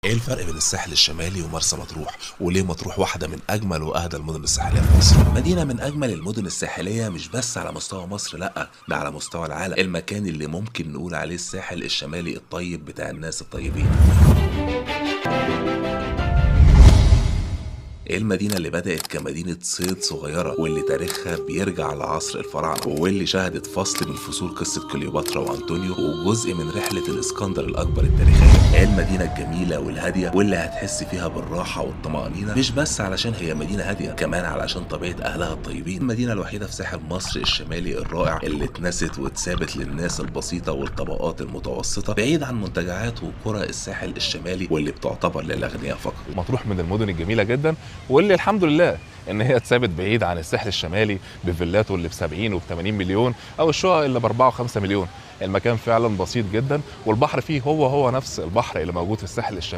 ايه الفرق بين الساحل الشمالي ومرسى مطروح؟ وليه مطروح واحدة من اجمل واهدى المدن الساحلية في مصر؟ مدينة من اجمل المدن الساحلية مش بس على مستوى مصر، لا ده على مستوى العالم. المكان اللي ممكن نقول عليه الساحل الشمالي الطيب بتاع الناس الطيبين. ايه المدينة اللي بدأت كمدينة صيد صغيرة واللي تاريخها بيرجع لعصر الفراعنة واللي شهدت فصل من فصول قصة كليوباترا وأنطونيو وجزء من رحلة الإسكندر الأكبر التاريخية؟ ايه المدينة الجميلة والهادية واللي هتحس فيها بالراحة والطمأنينة، مش بس علشان هي مدينة هادية، كمان علشان طبيعة أهلها الطيبين. المدينة الوحيدة في ساحل مصر الشمالي الرائع اللي اتنست واتسابت للناس البسيطة والطبقات المتوسطة، بعيد عن منتجعات وقرى الساحل الشمالي واللي بتعتبر للأغنياء فقط. مطروح من المدن الجميلة جدا واللي الحمد لله ان هي اتسابت بعيد عن الساحل الشمالي بفيلاته اللي ب 70 وب 80 مليون او الشقق اللي ب 4 و5 مليون. المكان فعلا بسيط جدا والبحر فيه هو نفس البحر اللي موجود في الساحل الشمالي.